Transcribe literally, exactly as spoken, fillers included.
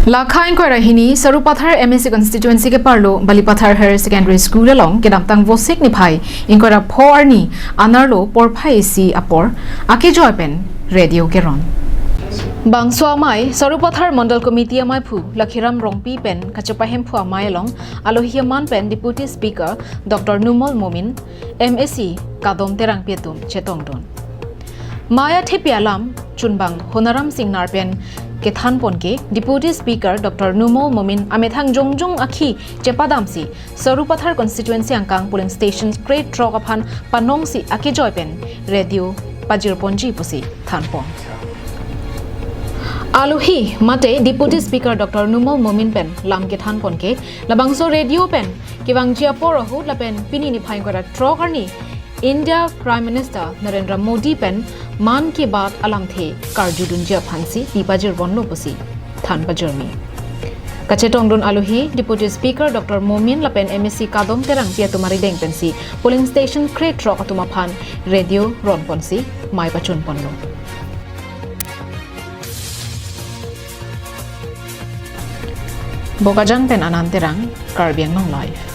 Lakha ingkoi ra hini Sarupathar M A C constituency keparlo Balipathar Higher Secondary School along kedamtang Vosik niphai ingkoi ra pho arni anerlo porphai isi apor akejoi pen radio keron. Bangso amei Sarupathar Mondol Committee ameiphu Lakhiram Rongpi pen kachepahemphu amei along alohi aman pen Deputy Speaker Doctor Numal Momin, M A C Kadom Terangpi atum chetongdun. Mei athepi alam chunbang Honaram Singnar pen kethanpon ke Deputy Speaker Doctor Numal Momin amethang jongjong akhi chepadamsi Sarupathar constituency angkang polling station krethrok aphan panongsi akejoi pen radio pajirponji pusi thanpon. Alohi mate Deputy Speaker Doctor Numal Momin pen lam kethanpon ke labangso radio pen kevangji apor ahut lapen pini niphai ingkoi ra throk arni India Prime Minister Narendra Modi pen Mann Ki Baat alamthe karjudunji aphansi pi pajirponlo pusi than pajirmi. Kachetongdun alohi Deputy Speaker Doctor Momin lapen M A C Kadom Terangpi atum arideng pensi polling station krethrok atum aphan radio ronponsi mei pachunponlo. Bokajan pen Anand Terang, Karbi Anglong Live.